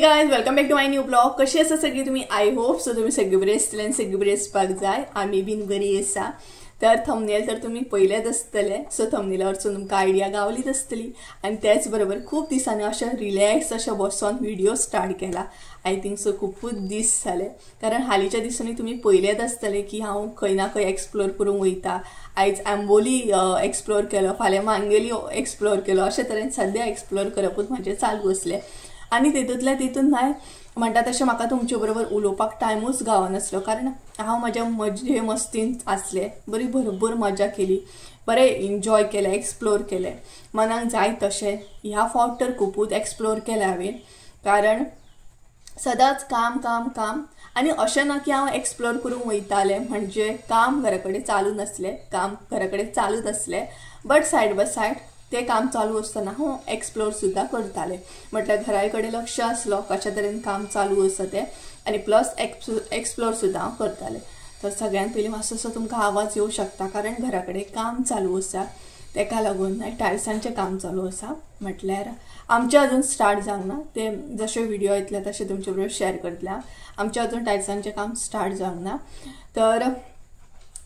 Guys, welcome back to my new blog. कशी आसा सगळी तुम्ही? I hope so तुम्ही सगळी बरी आसतले आनी सगळी बरी आसपाक जाय. आमी बीन बरी आसा. तर थंबनेल तर तुम्ही पयलेच आसतले, सो थंबनेलावरसून तुमकां आयडिया गावलीच आसतली. आनी तेच बरोबर खूब दिसांनी अशें रिलॅक्स अशें बसोन व्हिडिओ स्टार्ट केला. I think so खुबूच दीस जाले, कारण हालींच्या दिसांनी तुमी पयलेच आसतले की हांव खंय ना खंय एक्सप्लोर करूंक वयता. आयज आंबोली एक्सप्लोर केलो, फाल्यां मांगेली एक्सप्लोर केलो, अशे तरेन सद्या एक्सप्लोर करपूच म्हाजें चालू आसलें. आनी तितूंतल्या तितून न्हय म्हणटा तशें म्हाका तुमचे बरोबर उलोवपाक टायमूच गावनासलो, कारण हांव म्हाज्या मजे मस्तीन आसलें. बरी भरपूर मजा केली, बरें एन्जॉय केलें, एक्सप्लोर केलें मनाक जाय तशें. ह्या फावट तर खुबूच एक्सप्लोर केलें हांवें, कारण सदांच काम काम काम. आनी अशें ना की हांव एक्सप्लोर करूंक वयतालें म्हणजे काम घरा कडेन चालू नासलें, काम घरा कडेन चालूच आसलें, बट सायड बाय सायड ते काम चालू आसतना हांव एक्सप्लोर सुद्दां करतालें. म्हटल्यार घराय कडेन लक्ष आसलो कशा तरेन काम चालू आसा तें, आनी प्लस एक्सप्लोर सुद्दां हांव करतालें. तर सगळ्यान पयलीं मातसो असो तुमकां आवाज येवं शकता, कारण घरा कडेन काम चालू आसा, तेका लागून टायल्सांचें काम चालू आसा. म्हटल्यार आमचें अजून स्टार्ट जावंक ना, ते जशे व्हिडिओ येतले तशें तुमचे बरोबर शेअर करतले. आमचें अजून टायल्सांचें काम स्टार्ट जावंक ना, तर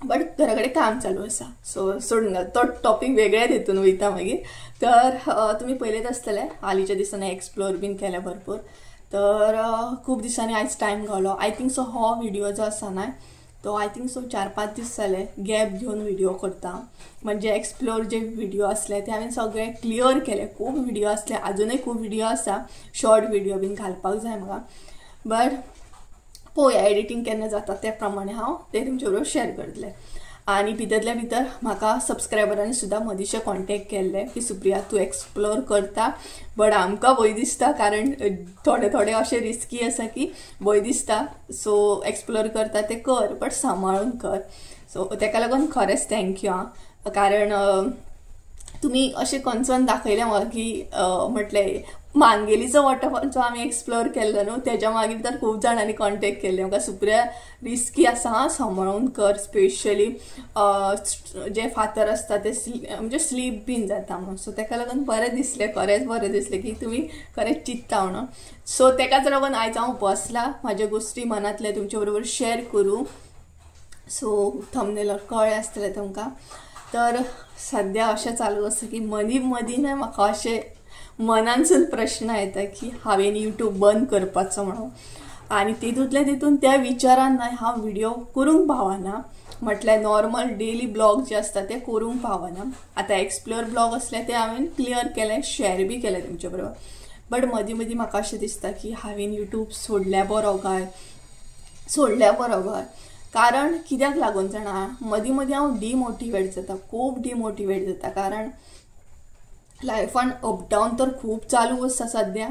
बट घरा कडेन काम चालू आसा. सो सोडून घाल तो टॉपीक वेगळेच हितून वयता मागीर. तर तुमी पयलेच आसतले हालींच्या दिसांनी एक्सप्लोर बीन केलें भरपूर. तर खूब दिसांनी आयज टायम गावलो. I think so हो व्हिडिओ जो आसा न्हय तो I think so 4-5 दीस जाले गॅप घेवन व्हिडिओ करता. म्हणजे एक्सप्लोर जे व्हिडिओ आसले ते हांवें सगळे क्लियर केले. खूब व्हिडिओ आसले, आजुनूय खूब व्हिडिओ आसा, शॉर्ट व्हिडिओ बीन घालपाक जाय म्हाका, बट पळोवया एडिटींग केन्ना जाता ते प्रमाणे हांव ते तुमचे बरोबर शेअर करतलें. आनी भितरल्या भितर म्हाका सबस्क्रायबरांनी सुद्दां मदींशें कॉन्टेक्ट केल्लें की सुप्रिया तूं एक्सप्लोर करता, बट आमकां भंय दिसता, कारण थोडे थोडे अशें रिस्की आसा की भंय दिसता. सो एक्सप्लोर करता ते कर, बट सांबाळून कर. सो तेका लागून खरेंच thank you आं, कारण तुमी अशें कन्सर्न दाखयलें म्हाका की म्हटलें मांगेलीचो वॉटरफॉल जो आमी एक्सप्लोर केल्लो न्हू तेज्या मागीर तर खूब जाणांनी कॉन्टेक्ट केल्ले म्हाका, सुप्रिया रिस्की आसा हां, सांबाळून कर, स्पेशली जे फातर आसता ते म्हणजे स्लीप बीन जाता म्हणून. सो तेका लागून बरें दिसलें, खरेंच बरें दिसलें की तुमी खरेंच चिंत्ता म्हणून. सो तेकाच लागून आयज हांव बसलां म्हाज्या गोश्टी मनांतले तुमचे बरोबर शेअर करूं. सो थंबनेलार कळ्ळें आसतलें तुमकां. तर सद्या अशें चालू आसा की मदीं मदीं न्हय म्हाका अशें मनानसून प्रश्न येता की हांवें यूट्यूब बंद करपाचो म्हणून. आनी तितूंतल्या तितून त्या विचारान न्हय हांव व्हिडिओ करूंक पावना, म्हटल्यार नॉर्मल डेली ब्लॉग जे आसता ते करूंक पावना. आतां एक्सप्लोर ब्लॉग आसले ते हांवें क्लियर केले, शेअर बी केले तुमचे बरोबर, बट मदीं मदीं म्हाका अशें दिसता की हांवें यूट्यूब सोडल्या बरो काय, सोडल्या बरो काय. कारण कित्याक लागून जाणा, मदीं मदीं हांव डिमोटिवेट जाता, खूब डिमोटिवेट जाता, कारण लायफान अप डावन तर खूब चालू आसा सद्या,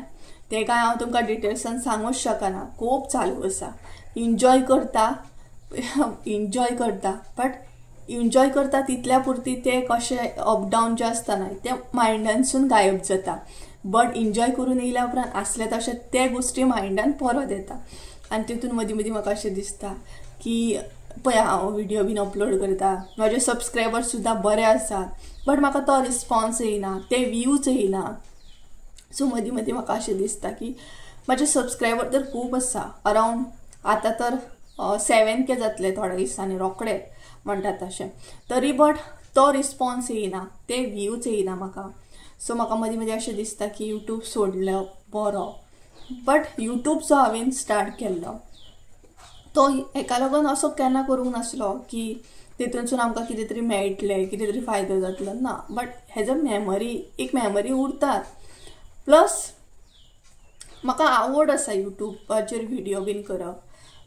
तें काय हांव तुमकां डिटेल्सान सांगूच शकना, खूब चालू आसा. एन्जॉय करता, एन्जॉय करता, बट एन्जॉय करता तितल्या पुरती ते कशें अप डावन जे आसता न्हय ते मायंडानसून गायब जाता, बट एन्जॉय करून येयल्या उपरांत आसले तशें ते गोश्टी मायंडान परत येता. आनी तितून मदीं मदीं म्हाका अशें दिसता की पळय हांव व्हिडिओ बीन अपलोड करता, म्हाजे सबस्क्रायबर्स सुद्दां बरे आसात, बट म्हाका तो रिस्पॉन्स येयना, ते व्यूज येयना. सो मदीं मदीं म्हाका अशें दिसता की म्हाजे सबस्क्रायबर तर खूब आसा, अरावंड आतां तर 7K जातले थोड्या दिसांनी रोखडे म्हणटा तशें, तरी बट तो रिस्पॉन्स येयना, ते व्यूज येयना म्हाका. सो म्हाका मदीं मदीं अशें दिसता की यूट्यूब सोडलो बरो, बट यूट्यूब जो हांवें स्टार्ट केल्लो तो हेका लागून असो केन्ना करूंक नासलो की तितूनसून आमकां कितें तरी मेळटलें, कितें तरी फायदो जातलो ना, बट हेज अ मेमरी, एक मेमरी उरतात. प्लस म्हाका आवड आसा यूट्यूबाचेर व्हिडिओ बीन करप,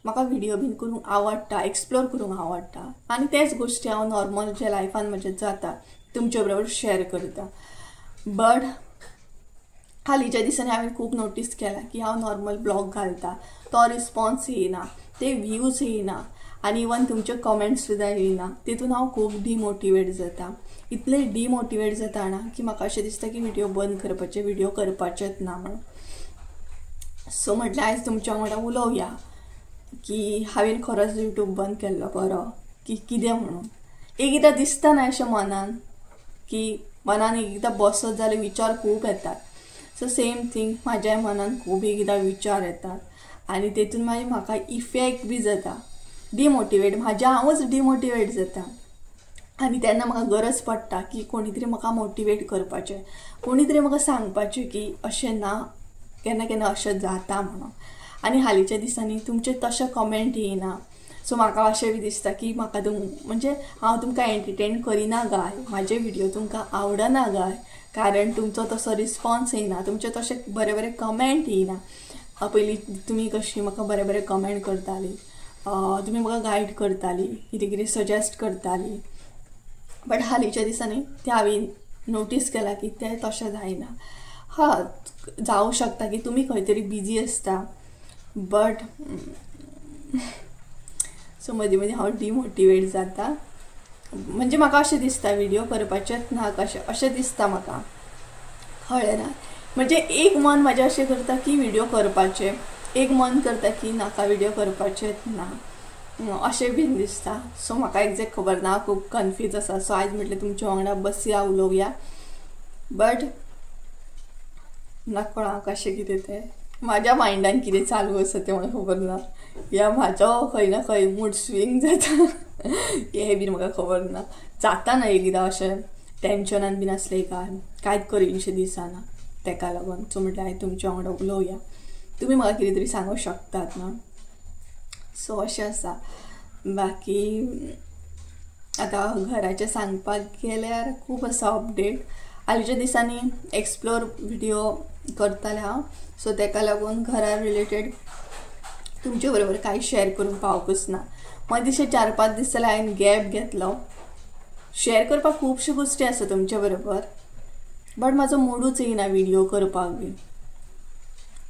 म्हाका व्हिडिओ बीन करूंक आवडटा, एक्सप्लोर करूंक आवडटा, आनी तेच गोश्टी हांव नॉर्मल जे लायफान म्हजें जाता तुमचे बरोबर शेअर करता. बट हालींच्या दिसांनी हांवें खूब नोटीस केलां की हांव नॉर्मल ब्लॉग घालता तो रिस्पॉन्स येयना, ते व्यूज येयना, आनी इवन तुमचे कमेंट्स सुद्दां येयना. तितून हांव खूब डिमोटिवेट जाता, इतलें डिमोटिवेट जाता ना की म्हाका अशें दिसता की व्हिडिओ बंद करपाचे, व्हिडिओ करपाचेच ना म्हणून. सो म्हटल्यार आयज तुमच्या वांगडा उलोवया की हांवें खरोच यूट्यूब बंद केल्लो बरो की कितें म्हणून. एकदां दिसता ना अशें मनान की मनान एकदां बसत जाल्यार विचार खूब येतात. सो सेम थींग म्हाज्या मनान खूब एकदां विचार येतात आनी तेतून मागीर म्हाका इफेक्ट बी जाता, डिमोटिवेट, म्हाज्या हांवूच डिमोटिवेट जाता. आनी तेन्ना म्हाका गरज पडटा की कोणी तरी म्हाका मोटिवेट करपाचें, कोणी तरी म्हाका सांगपाचें की अशें ना, केन्ना केन्ना अशें जाता म्हणून. आनी हालींच्या दिसांनी तुमचे तशें कमेंट येयना, सो म्हाका अशें बी दिसता की म्हाका म्हणजे हांव तुमकां एंटरटेन करिना गाय, म्हाजे व्हिडियो तुमकां आवडना गाय, कारण तुमचो तसो रिस्पॉन्स येयना, तुमचे तशे बरे बरे कमेंट येयना. पयलीं तुमी कशी म्हाका बरे बरे कमेंट करताली, तुमी म्हाका गायड करताली, कितें कितें सजेस्ट करताली, बट हालींच्या दिसांनी तें हांवें नोटीस केलां की तें तशें जायना. हा, जावं शकता की तुमी खंय तरी बिजी आसता, बट सो मदीं मदीं हांव डिमोटिवेट जाता. म्हणजे म्हाका अशें दिसता व्हिडियो करपाचेंच ना कशें अशें दिसता म्हाका, कळ्ळें ना. म्हणजे एक मन म्हाजें अशें करता की व्हिडियो करपाचें, एक मन करता की नाका व्हिडियो करपाचेंच ना, अशें बीन दिसता. सो म्हाका एग्जॅक्ट खबर ना, खूब कन्फ्यूज आसा. सो आयज म्हटलें तुमच्या वांगडा बसया उलोवया, बट ना कोणाक कशें कितें तें म्हाज्या मायंडान कितें चालू आसा तें म्हाका खबर ना, या म्हाजो खंय ना खंय मूड स्विंग जाता हें बीन म्हाका खबर ना. जाता ना एकदां अशें टेंशनान बीन आसलें काय कांयच करीनशें दिसना, तेका लागून. सो म्हटलें आयज तुमच्या वांगडा उलोवया, तुमी म्हाका कितें तरी सांगूंक शकतात ना. सो अशें आसा. बाकी आतां घराचें सांगपाक गेल्यार खूब आसा अपडेट. हालींच्या दिसांनी एक्सप्लोर व्हिडियो करतालें हांव, सो तेका लागून घरा रिलेटेड तुमचे बरोबर कांय शेअर करूंक पावकूच ना. मदीं 4-5 दीस जाल्यार हांवें गॅप घेतलो. शेअर करपाक खुबश्यो गोश्टी आसा तुमचे बरोबर, बट म्हाजो मुडूच येयना व्हिडियो करपाक बी,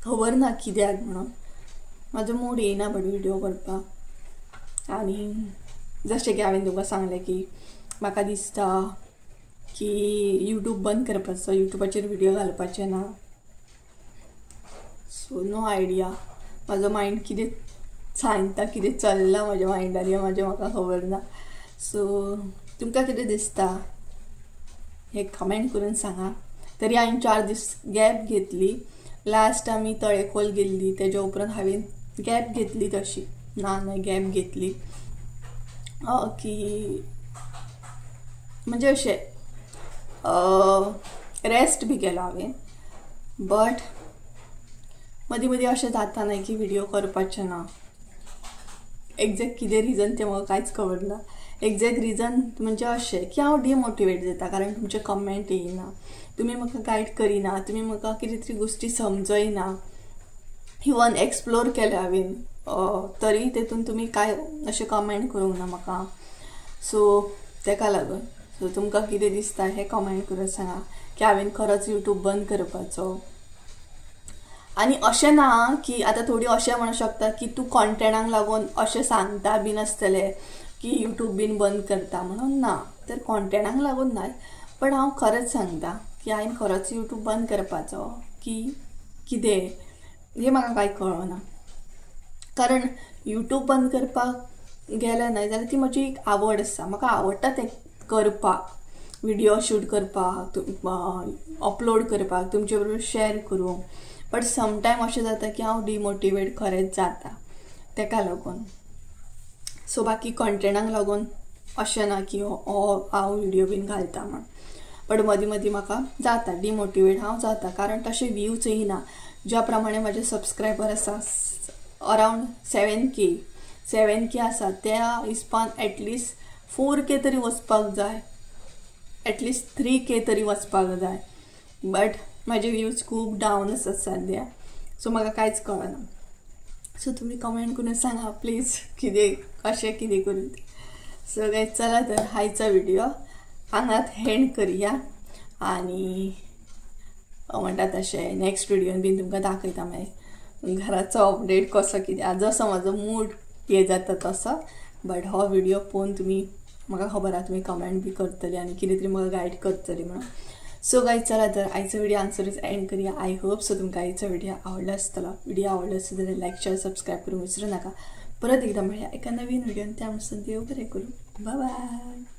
खबर ना कित्याक म्हणून म्हाजो मूड येयना बट व्हिडियो करपाक. आनी जशें की हांवें तुमकां सांगलें की म्हाका दिसता की यूट्यूब बंद करपाचो, यूट्यूबाचेर व्हिडियो घालपाचे ना. सो नो आयडिया म्हाजो मायंड कितें सांगता, कितें चल्लां म्हाज्या मायंडान हें म्हाजें म्हाका खबर ना. सो तुमकां कितें दिसता हें कमेंट करून सांगा. तरी हांवें 4 दीस गॅप घेतली. लास्ट आमी तळेखोल गेल्ली तेज्या उपरांत हांवें गॅप घेतली, तशी ना न्हय गॅप घेतली की म्हणजे अशें रेस्ट बी केलो हांवें. बट मदीं मदीं अशें जाता न्हय की व्हिडियो करपाचें ना, एग्जॅक्ट कितें रिजन तें म्हाका कांयच खबर ना. एग्जॅक्ट रिजन म्हणजे अशें की हांव डिमोटिवेट जाता, कारण तुमचे कमेंट येयना, तुमी म्हाका गायड करिना, तुमी म्हाका कितें तरी गोश्टी समजयना. इवन एक्सप्लोर केलें हांवें तरी तेतून तुमी कांय अशें कमेंट करूंक ना म्हाका. सो तेका लागून सो तुमकां कितें दिसता हें कमेंट करून सांगा की हांवें खरोच यूट्यूब बंद करपाचो. आनी अशें ना की आतां थोडीं अशें म्हणूंक शकता की तूं कॉन्टेंटाक लागून अशें सांगता बीन आसतलें की यूट्यूब बीन बंद करता म्हणून ना, तर कॉन्टेंटाक लागून न्हय, बट हांव खरेंच सांगता की हांवें खरोच यूट्यूब बंद करपाचो की कितें हें म्हाका कांय कळना. कारण यूट्यूब बंद करपाक गेलें न्हय जाल्यार ती म्हजी एक आवड आसा, म्हाका आवडटा तें करपाक, व्हिडियो शूट करपाक, अपलोड करपाक, तुमचे बरोबर शेअर करूंक. बट समटायम अशें जाता की हांव डिमोटिवेट खरेंच जाता तेका लागून. सो बाकी कॉन्टेंटाक लागून अशें ना की हो हांव व्हिडियो बीन घालता म्हण, बट मदीं मदीं म्हाका जाता डिमोटिवेट हांव जाता, कारण तशें व्यूज येयना ज्या प्रमाणे म्हाजे सबस्क्रायबर आसा अरावंड 7K आसा, त्या हिसपान एटलिस्ट 4K तरी वचपाक जाय, एटलिस्ट 3K तरी वचपाक जाय, बट म्हाजे व्यूज खूब डावन आसात सद्या. सो म्हाका कांयच कळना. सो तुमी कमेंट करून सांगा प्लीज कितें कशें कितें करून. सो गायज चला तर आयचो व्हिडियो हांगात एंड करया आनी म्हणटा तशें नेक्स्ट व्हिडियोन बीन तुमकां दाखयता मागीर घराचो अपडेट कसो कितें, जसो म्हाजो मूड हे जाता तसो. बट हो व्हिडियो पळोवन तुमी म्हाका खबर आहा तुमी कमेंट बी करतली आनी कितें तरी म्हाका गायड करतली म्हणून. सो गायज चला तर आयचो व्हिडियो हांगसरूच एंड करया. I hope so तुमकां आयचो व्हिडियो आवडलो आसतलो. व्हिडियो आवडलो आसलो जाल्यार लायक शेअर सबस्क्रायब करूंक विसरूं नाका. परत एकदां मेळया एका नवीन व्हिडियोन, त्या म्हणसर देव बरें करूं. बाय बाय.